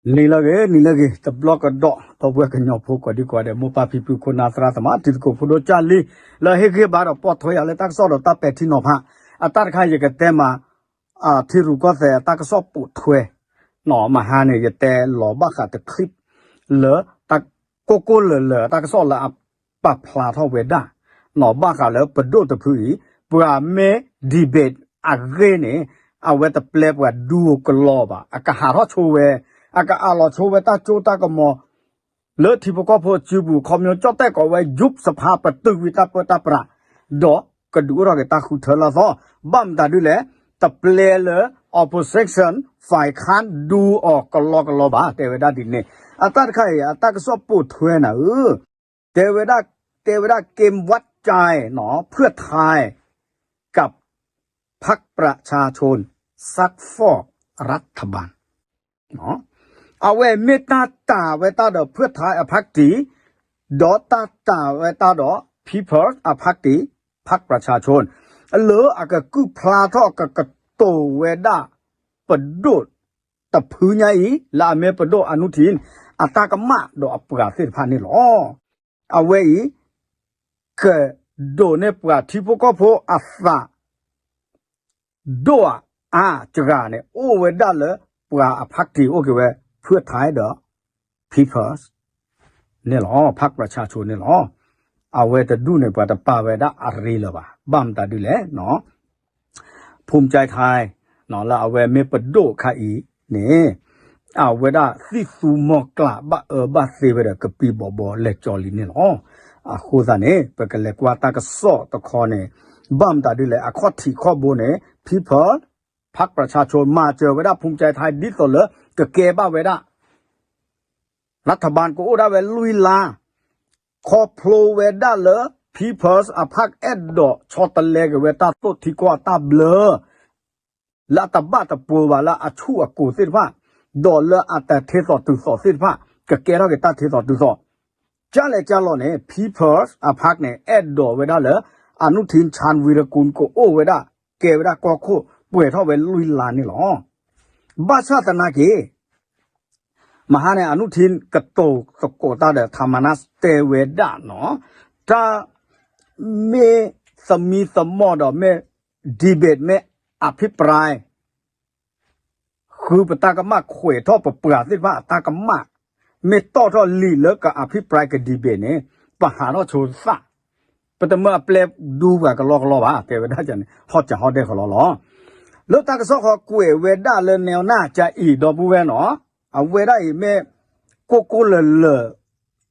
နံၤလၢအဂ့ၤ နံၤလၢအဂ့ၤ တဘျီကဒီး ဒီပုၢ်ဝဲၢ်ကညီဖိကိးဒံကိးဂၤဒဲး မိၢ်ပၢ်ဖံဖု ခိၣ်နၢ်သရၣ်သမါ တံၤသကိးဖိဒိၣ်ကၢ်လံ လၢအဟ့ၣ်ဂံၢ်ဘါဒီးပိာ်ထွဲယၤလၢတၢ်ကစီၣ်ဒီးတၢ်ပဲာ်ထံနီၤဖး အတၢ်တခါအံၤယကတဲမး ထံရူၢ်ကီၢ်သဲးအတၢ်ကစီၣ်ပိာ်ထွဲ မဟါန့ၣ် ယတဲလီၤဘၣ်ဃးတ clip လၢ ကိၢ်ကိၢ်လၢၤလၢၤအတၢ်ကစီၣ်လၢအပာ်ဖျါထီၣ်ဝဲဒၣ် ဘၣ်ဃးလၢပဒိၣ်တဖုအံၤ ပှၤမ့ၢ် debate အဂ့ၢ်န့ၣ် အဝဲတပျဲပှၤဒူဧိၤကလီၤဘၣ် အကဟးထီၣ်ဆိဝဲ အကအးလီၤဆိဝဲတၢ်စိတၢ်ကမီၤ လၢထံဖိကီၢ်ဖိအစုပူၤ ခီဖျိကၠီၣ်တဲၣ်ကိးဝဲ ယုၢ်စဖါ ပတုာ်ကွံာ်တၢ်ပၢတၢ်ပြး ဒီးကဒုးအိၣ်ထီၣ်က့ၤတၢ်ဃုထၢလၢအသီ ဘၣ်မတၤဒ်လဲၣ် တပျဲလၢ opposition ฝ่ายค้าน ဒူအီၤကလီကလီဘၣ် တဲဝဲဒၣ်ဒ်န့ၣ် အတၢ်တခါအံၤ အတၢ်ကစီၣ်ပိာ်ထွဲနၤဧၢ တဲဝဲဒၣ် တဲဝဲဒၣ် เกมวัดใจ เพื่อไทย กับ พรรคประชาชน ซัดฟอดรัฐบาล အဝဲမ့ၢ်တၢ်တာ်ဝဲတၢ်ဒီး เพื่อไทย အ party ဒီးတၢ်တာ်ဝဲတၢ်ဒီး People's အ party พรรคประชาชน လၢအကကုၢ်ဖျါထီၣ်ကကတိၤဝဲဒၣ် ပဒိၣ်တဖုညါအံၤ လၢအမ့ၢ်ပဒိၣ်အနုထံၣ် အတၢ်ကမၣ်ဒီးအပှၤသ့ၣ်တဖၣ်န့ၣ်လီၤ. အဝဲအံၤ ကဒိးန့ၢ်ပှၤထံဖိကီၢ်ဖိအသး ဒိၣ်အါစှၤန့ၣ် အိၣ်ဝဲဒၣ်လၢပှၤအ party အိၣ်က့ၤဝဲ เพื่อไทย ဒီး People's န့ၣ်လီၤ พรรคประชาชน န့ၣ်လီၤ. အဝဲတဒူၣ်န့ၣ် ပှၤတပာ်ဝဲဒၣ်အရ့လၢၤဘၣ် ဘၣ်မတၤဒ်လဲၣ် ภูมิใจไทย လၢအဝဲမ့ၢ်ပဒိၣ်ခါအံၤန့ၣ် အဝဲဒၣ်သံၣ်သူမီၢ်ကျၢ်ဘၣ်အၢဘၣ်သီဝဲဒီးကပံာ်ဘီးဘီလဲၤကၠီလံန့ၣ်လီၤ. အဃိသတးန့ၣ် ပကလဲၤကွၢ်တၢ်ကစီၣ်တခီန့ၣ် ဘၣ်မတၤဒ်လဲၣ် အခီၣ်ထံးခီၣ်ဘိန့ၣ် People's พรรคประชาชน မၤစၢၤဝဲဒၣ် ภูมิใจไทย ဒ်သိးလၢကကဲဘၣ်ဝဲဒၣ် รัฐบาล ကအိၣ်ဒၣ်ဝဲလွံၢ်လါ ခီဖျိဝဲဒၣ်လၢ People's အ park အဲၣ်ဒိးဆီတလဲက့ၤဝဲတၢ်သိၣ်ထံကီၢ်အတၢ်ဘျၢ လၢအတဘၣ်တပှိၤဘၣ်လၢအဆူၣ်အကိၤသ့ၣ်တဖၣ် ဒီးလၢအတထ့သိးတုၤသိးသ့ၣ်တဖၣ် ကကဲထီၣ်က့ၤတၢ်ထ့သိးတုၤသိး ကၢ်လဲၣ်ကၢ်လီၤန့ၣ် People's အ park န့ၣ် အဲၣ်ဒိးဝဲဒၣ်လၢ အနုထံၣ် ชาญวีรกูล ကအိၣ်ဝဲဒၣ် ကဲဝဲဒၣ်ကီၢ်ခိၣ် ပှဲၤထီၣ်ဝဲလွံၢ်လါန့ၣ်လီၤ. ဘၣ်ဆၣ်သနာ်က့ မဟါန့ၣ် အနုထံၣ် ကတိၤသကိးတၢ်ဒီး ထၣ်မၤနၢ် တဲဝဲဒၣ်နီၤ တၢ်မ့ၢ်သမံသမိးဒီးမ့ၢ် debate မ့ၢ် อภิปราย ဃုပတၢ်ကမၣ် ခွဲးထီၣ်ပပှၤသ့ၣ်တဖၣ်အတၢ်ကမၣ် မ့ၢ်တီၣ်ထီၣ်လံာ်လၢက อภิปราย က debate န့ၣ် ပဟးထီၣ်ဆိသး ပတမၢအပျဲဒူပှၤကလီကလီဘၣ် တဲဝဲဒၣ်န့ၣ် ဟီၣ်စၢဟီၣ်ဒဲကလီလီၤ. လၢတၢ်ကစီၣ်ဃီကွဲးဝဲဒၣ်လၢ แนวหน้า ကအံၤ ဒီပုၢ်ဝဲၢ်နီၤ အဝဲဒၣ်အံၤမ့ၢ် ကိၢ်ကိၢ်လၢၤလၢၤ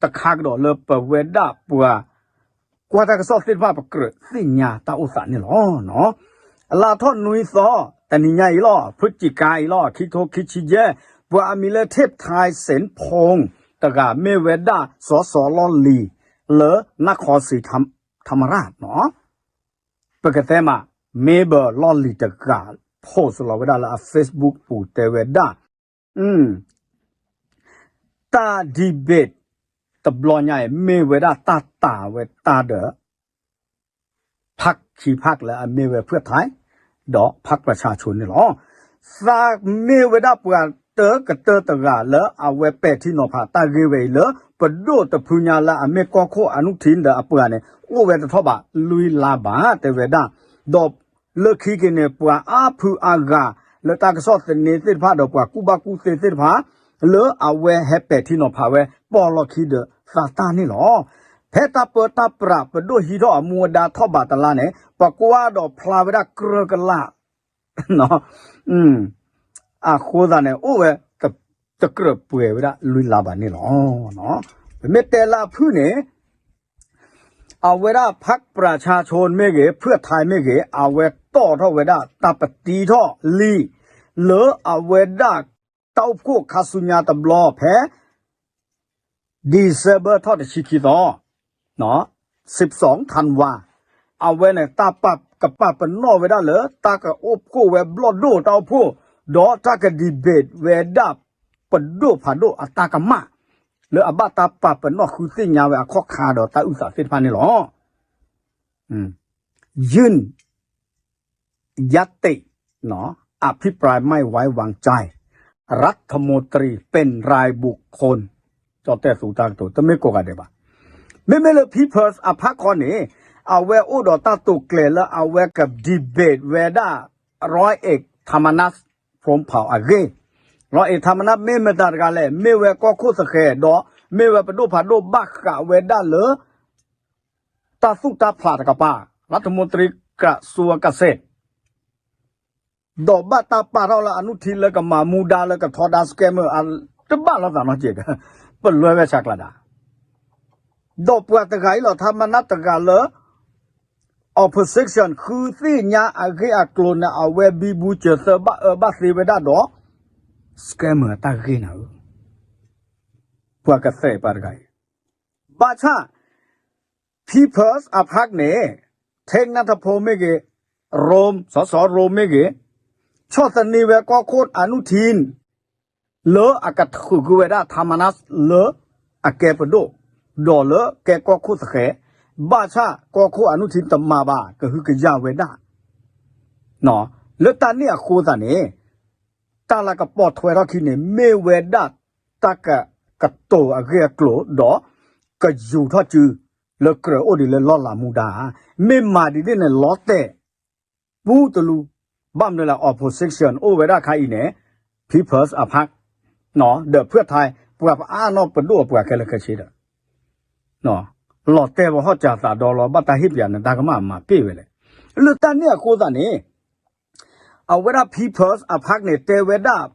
တခါကဒီးလၢပဝဲဒၣ်ပှၤ ကွၢ်တၢ်ကစီၣ်သ့ၣ်တဖၣ်ပကြၢးသ့ၣ်ညါတၢ်အိၣ်သးန့ၣ်လီၤ. အလါထီၣ်နွံသီ တနံၤညါအံၤလီၤ พฤศจิกา အံၤလီၤ ခံထိခံဆံယဲၢ် ပှၤအမံၤလၢ เทพไทย เสนพงษ์ တဂၤမ့ၢ်ဝဲဒၣ် สส လီၢ်လံၤ လၢ นครศรีธรรมราช နီၤ ပကတဲမး မ့ၢ်ဘၣ်လီၢ်လံၤတဂၤ post လီၤဝဲဒၣ်လၢအ Facebook ပူၤတဲဝဲဒၣ် တၢ် debate တဘျီညါအံၤ မ့ၢ်ဝဲဒၣ်တၢ်တာ်ဝဲတၢ်ဒီး park ခံ park လၢအမ့ၢ်ဝဲ เพื่อไทย ဒီး พรรคประชาชน န့ၣ်လီၤ. သးမ့ၢ်ဝဲဒၣ်ပှၤတၢကတၢၢ်တဂၤလၢအဝဲပဲာ်ထံနီၤဖးတၢ်ဂ့ၢ်ဝဲအံၤလၢ ပဒိၣ်တဖုညါလၢအမ့ၢ်ကီၢ်ခိၣ်အနုထံၣ်ဒီးအပှၤန့ၣ် အိၣ်ဝဲတထီၣ်ဘၣ်လွံၢ်လါဘၣ် တဲဝဲဒၣ် ဒီးလၢခံက့ၤန့ၣ် ပှၤအါဖုအါဂၤ လၢတၢ်ကစီၣ်သန့သ့ၣ်တဖၣ်ဒီးပှၤကူၣ်ဘၣ်ကူၣ်သ့သ့ၣ်တဖၣ် လၢအဝဲဟဲပဲာ်ထံနီၤဖးဝဲ ပိာ်လီၢ်ခံဒီးသးတၢ်န့ၣ်လီၤ. ဖဲတၢ်ပၢတၢ်ပြးပဒိၣ်ဟံးထီၣ်အမူအဒါထီၣ်ဘးတလါန့ၣ် ပကွၢ်ဒီးဖျါဝဲဒၣ်ကြၢးကလး အဃိသတးန့ၣ် အိၣ်ဝဲ တကြၢးပှဲၤဝဲဒၣ်လွံၢ်လါဘၣ်န့ၣ်လီၤ. ပမ့ၢ်တဲလၢအဖုၣ်န့ၣ် အဝဲဒၣ် พรรคประชาชน မ့ၢ်ဂ့ၤ เพื่อไทย မ့ၢ်ဂ့ၤ အဝဲတီၣ်ထီၣ်ဝဲဒၣ်တၢ်ပတံထီၣ်လံာ် လၢအဝဲဒၣ်တၢ်အိၣ်ဖှိၣ်ခါဆူညါတဘျီဖဲ December ထီၣ်တဆံခံသီ စံးပစီ ထၣ်ဝါ အဝဲန့ၣ် တၢ်ကပာ်ပနီၣ်ဝဲဒၣ်လၢ တၢ်ကအိၣ်ဖှိၣ်ဝဲဘျီၣ်ဒိၣ်တၢ်အိၣ်ဖှိၣ် ဒီးတၢ်က debate ဝဲဒၣ် ပဒိၣ်ဖးဒိၣ်အတၢ်ကမၣ် လၢအဘၣ်တၢ်ပာ်ပနီၣ်ဃုသ့ၣ်ညါဝဲအခီၣ်ခါဒီးတၢ်အုၣ်သးသ့ၣ်တဖၣ်န့ၣ်လီၤ. ယုၢ် ယါတ့ၢ် อภิปรายไม่ไว้วางใจ พรรคประชาชน รัฐมนตรีเป็นรายบุคคล ကၠီတဲသူတၢ်ကတိၤ တမ့ၢ်ကိးဂၤဒဲးဘၣ်. မ့မ့ၢ်လၢ People's Park ခီန့ၣ် အဝဲအိၣ်ဒီးတၢ်တိာ်ကျဲၤလၢအဝဲက debate ဝဲဒၣ် ร้อยเอกธรรมนัส พรหมเผ่า အဂ့ၢ်, ร้อยเอกธรรมนัส မ့ၢ်မတၤတဂၤလဲၣ်, မ့ၢ်ဝဲကီၢ်ခိၣ်သဃဲၤဒီး မ့ၢ်ဝဲပဒိၣ်ဖးဒိၣ်ဘၣ်ဃးဝဲဒၣ်လၢ တၢ်သူၣ်တၢ်ဖျးတကပၤ รัฐมนตรีกระทรวงเกษตร ဒီးဘၣ်တၢ်ပာ်ထီၣ်လၢအနုၢ်ထံလၢကမၤမူဒါလၢကထီဒါ scammer တဘၣ်လိာ်သးနီတစဲးဒီး ပလွဲဝဲဆးကျၢ်ဒၣ်, ဒီးပှၤတဂၤအံၤလီၤ ထါမနါတဂၤလၢ opposition ဃုသ့ၣ်ညါအဂ့ၢ်အကျိၤန့ၣ် အဝဲဘံဘူစၢၤသၢဘၣ်အၢဘၣ်သီဝဲဒၣ်ဒီး scammer အတၢ်ဂ့ၢ်နၤဧၢ, ပှၤကသဲးပှၤတဂၤအံၤ ဘၣ်ဆၣ် People's Park န့ၣ် ထ့နၢ်ထဖိမ့ၢ်ဂ့ၤ, ရိၣ်, စီၤစီၤရိၣ်မ့ၢ်ဂ့ၤ, ဆီၣ်သနံးဝဲကီၢ်ခိၣ်အနုၢ်ထံ လၢအကထုးကွံာ်ဝဲဒၣ် ထါမနါ လၢအကဲပဒိၣ်, ဒီးလၢကဲကီၢ်ခိၣ်သဃဲၤ, ဘၣ်ဆၣ်ကီၢ်ခိၣ်အနုၢ်ထံတမၤဘၣ် ကဟုကယာ်ဝဲဒၣ် လၢတၢ်န့ၣ်အဃိသတးန့ၣ် တၢ်လၢကပိာ်ထွဲထီၣ်ခံန့ၣ် မ့ၢ်ဝဲဒၣ်တၢ်ကကတိၤအဂ့ၢ်အကျိၤ ဒီးကယူၤထီၣ်စု လၢကြၢးအိၣ်ဒံးလၢလီၢ်လၤမူဒါ, မ့ၢ်မၤဒ်န့ၣ်န့ၣ် လီၤတဲာ် ပူတလူ, ဘၣ်မနုၤလဲၣ် opposition အိၣ်ဝဲဒၣ်ခါအံၤန့ၣ် People's Park ဒီးဖုၣ်ထါ ပှၤပအါနီၢ်ပဒိၣ်အပှၤခဲလၢာ်ခဲဆ့ဒီး လီၤတဲာ်ပဟီၣ်စၢၤသးဒီလီၤ ဘၣ်တၢ်ဟ့ၣ်ပၠးနတၢ်ကမၣ်မၤပ့ၢ်ဝဲလဲၣ်. လၢတၢ်န့ၣ်အဃိသတးန့ၣ် အဝဲဒၣ် People's Park န့ၣ် တဲဝဲဒၣ်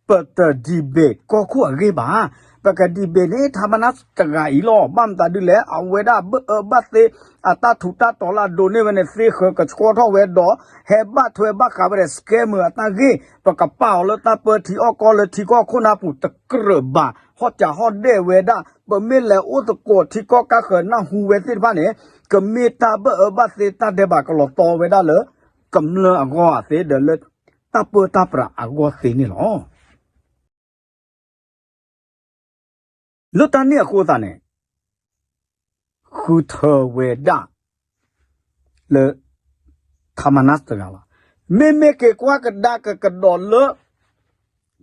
ပတ debate ကီၢ်ခိၣ်အဂ့ၢ်ဘၣ်. ပက debate န့ၣ် ထါမနါတဂၤအံၤလီၤ. ဘၣ်မတၤဒ်လဲၣ် အဝဲဒၣ်ဘၣ်အၢဘၣ်သီ အတၢ်ထူးတၢ်တီၤလၢအဒိးန့ၢ်ဝဲန့ၣ် သ့ဃၢၤကဆှီထီၣ်ဝဲဒီး ဟဲဘၣ်ထွဲဘၣ်ဃးဝဲဒီး scammer အတၢ်ဂ့ၢ်, ပကပာ်အီၤလၢတၢ်ပၢထံအီၣ်ကီၢ်လၢထံကီၢ်ခိၣ်နၢ်ပူၤတကြၢးဘၣ်, ဟီၣ်စၢၤဟီၣ်ဒဲးဝဲဒၣ်, ပမ့ၢ်လဲၤအိၣ်သကိးထံကီၢ်ကါဃၢၤနၢ်ဟူဝဲသ့ၣ်တဖၣ်န့ၣ် ကမ့ၢ်တၢ်ဘၣ်အၢဘၣ်သီတၢ်ဒဲးဘးကလီၤတီဝဲဒၣ်လၢ ကမျၢၢ်အဂီၢ်အသ့ဒီးလၢ တၢ်ပၢတၢ်ပြးအဂီၢ်သ့န့ၣ်လီၤ. လၢတၢ်န့ၣ်အဃိသတးန့ၣ် ဃုထၢဝဲဒၣ် လၢ ထါမနါတဂၤလီၤ. မ့မ့ၢ်က့ၤကွၢ်ကဒါကကဒီးလၢ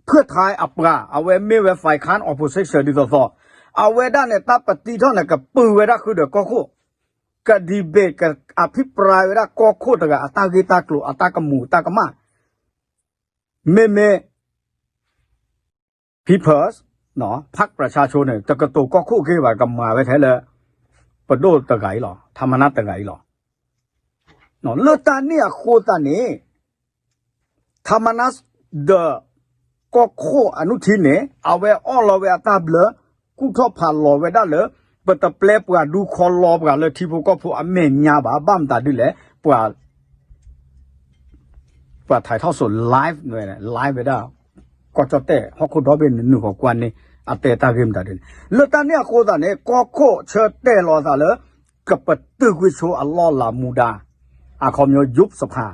ဖုၣ်ထါအပှၤ အဝဲမ့ၢ်ဝဲ ฝ่ายค้าน opposition ဒ်သိးသိး အဝဲဒၣ်န့ၣ် တၢ်ပတံထီၣ်န့ၣ် ကပုာ်ဝဲဒၣ်ဃုာ်ဒီးကီၢ်ခိၣ်, က debate က အဖံးပြါဝဲဒၣ်ကီၢ်ခိၣ်တဂၤအတၢ်ဂ့ၢ်တၢ်ကျိၤ အတၢ်ကမူးတၢ်ကမၣ် မ့မ့ၢ် People's Park ပၠးဆါဆိန့ၣ် တကတိၤကီၢ်ခိၣ်ဂ့ၢ်ဘၣ် ကမၤဝဲထဲလၢ ပဒိၣ်တဂၤအံၤလီၤ ထါမနါတဂၤအံၤလီၤ. လၢတၢ်န့ၣ်အဃိသတးန့ၣ် ထါမနါ ဒီး ကီၢ်ခိၣ်အနုၢ်ထံန့ၣ် အဝဲအီၣ်လီၤဝဲအတၢ်ဘျၢ ကူၣ်ထီၣ်ဖးလီၤဝဲဒၣ်လၢ ပတပျဲပှၤဒူခီလီၤပှၤလၢထံဖိကီၢ်ဖိအမဲာ်ညါဘၣ် ဘၣ်မတၤဒ်လဲၣ် ပှၤ ပှၤ ถ่ายทอดสด live ဝဲဒၣ် ကီၢ်ကၠီၣ်တဲၣ်ဟီၣ်ခိၣ်ဒီဘ့ၣ်န့ၣ် နုာ်ဃီၤကွၢ်န့ၢ် အတဲတၢ်ဂ့ၢ်မတၤဒ်န့ၣ် လၢတၢ်န့ၣ်အဃိသတးန့ၣ် ကီၢ်ခိၣ်ဆၢတဲာ်လီၤအသးလၢ ကပတုာ်ကွံာ်ဆိအလီၢ်လၤမူဒါ အခီပညီ ยุบสภา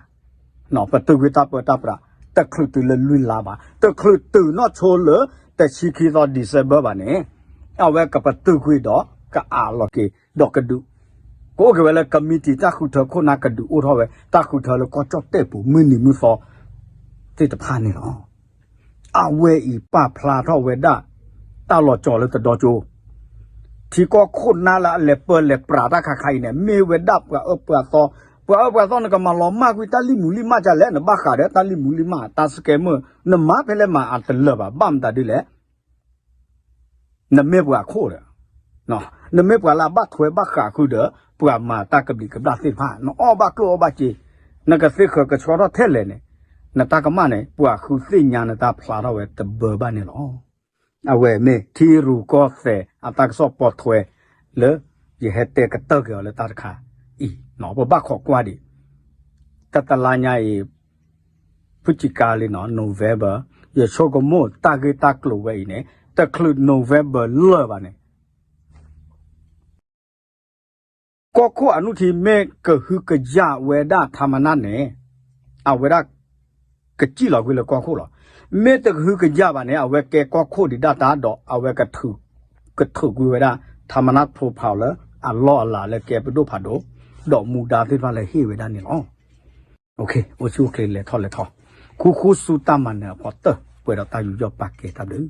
ပတုာ်ကွံာ်တၢ်ပၢတၢ်ပြး တချုးတုၤလၢလွံၢ်လါဘၣ် တချုးတုၤနီၢ်ဆိလၢ တဆံခံသီ December ဘၣ်န့ၣ် အဝဲကပတုာ်ကွံာ်ဒီး ကအးလီၤက့ၤ ဒီးကဒုး ကအိၣ်က့ၤဝဲလၢ committee တၢ်ဃုထၢခိၣ်နၢ်ကဒုးအိၣ်ထီၣ်ဝဲ တၢ်ဃုထၢလၢကီၢ်ကၠီၣ်တဲၣ်ပူၤ မုၢ်နံၤမုၢ်သီသ့ၣ်တဖၣ်န့ၣ်လီၤ. အဝဲအံၤပာ်ဖျါထီၣ်ဝဲဒၣ် တၢ်လီၤကီၤလၢတဒီကၠိ ထံကီၢ်ခိၣ်နၢ်လၢအလဲၤပၢလဲၤပြးတၢ်ခါခါအံၤန့ၣ် မ့ၢ်ဝဲဒၣ်ပှၤအၢပှၤသီ, ပှၤအၢပှၤသီနကမၤလီၤမၢ်ကွံာ်တၢ်လံၢ်မူလံၢ်မၢ်ဒ်လဲၣ် နဘၣ်ဃးဒီးတၢ်လံၢ်မူလံၢ်မၢ် တၢ် scammer နမၤဖဲလဲၣ်မၤအတလၢာ်ဘၣ် ဘၣ်မတၤဒ်လဲၣ် နမ့ၢ်ပှၤခိၣ်ဒီး နမ့ၢ်ပှၤလၢအဘၣ်ထွဲဘၣ်ဃးဃုာ်ဒီး ပှၤမၤတၢ်ကဘျံးကဘျၣ်သ့ၣ်တဖၣ် နအီၣ်ဘၣ်ကျိၣ်အီၣ်ဘၣ်စ့ နကသ့ဃၢၤကဆှီထီၣ်ထဲလဲၣ်န့ၣ် နတၢ်ကမၣ်န့ၣ် ပှၤဃုသ့ၣ်ညါနတၢ်ဖျါထီၣ်ဝဲတဘၢဘၣ်န့ၣ်လီၤ. အဝဲမ့ၢ်ထံရူၢ်ကီၢ်သဲးအတၢ်ကစီၣ်ပိာ်ထွဲလၢ ယဟဲတဲကတၢၢ်က့ၤအီၤလၢတၢ်တခါအံၤ ပဘၣ်ခိးကွၢ်ဒံး တတလါညါအံၤ ဖုၣ်စံးကါလံနီၤ November ယဆိကမိၣ်တၢ်ဂ့ၢ်တၢ်ကျိၤဝဲအံၤန့ၣ် တချုး November လၢာ်ဘၣ်န့ၣ် ကီၢ်ခိၣ်အနုၢ်ထံမ့ၢ်ကဟုကယာ်ဝဲဒၣ်ထါမနါန့ၣ် အဝဲဒၣ်ကစံၣ်လီၤကွံာ်လၢကီၢ်ခိၣ်လီၤ. မ့ၢ်တကဟုကယာ်ဘၣ်န့ၣ် အဝဲကဲကီၢ်ခိၣ်ဒံးဒၣ်တၢ်ဒီး အဝဲကထုးကွံာ်ဝဲဒၣ် ထါမနါဖိဖးလၢအလီၢ်အလၤလၢကဲပဒိၣ်ဖးဒိၣ် ဒီးမူဒါသ့ၣ်တဖၣ်လၢဟ့ၣ်ဝဲဒၣ်န့ၣ်လီၤ. အိၣ်ဆူၣ်အိၣ်ချ့လဲၤထီၣ်လဲၤထီ ဃူဃူဆူတၢ်မၤနၢၤအဖီတၢၢ် ပှဲၤဒီးတၢ်ယူးယီၣ်ပာ်ကဲတၢ်ဘျုး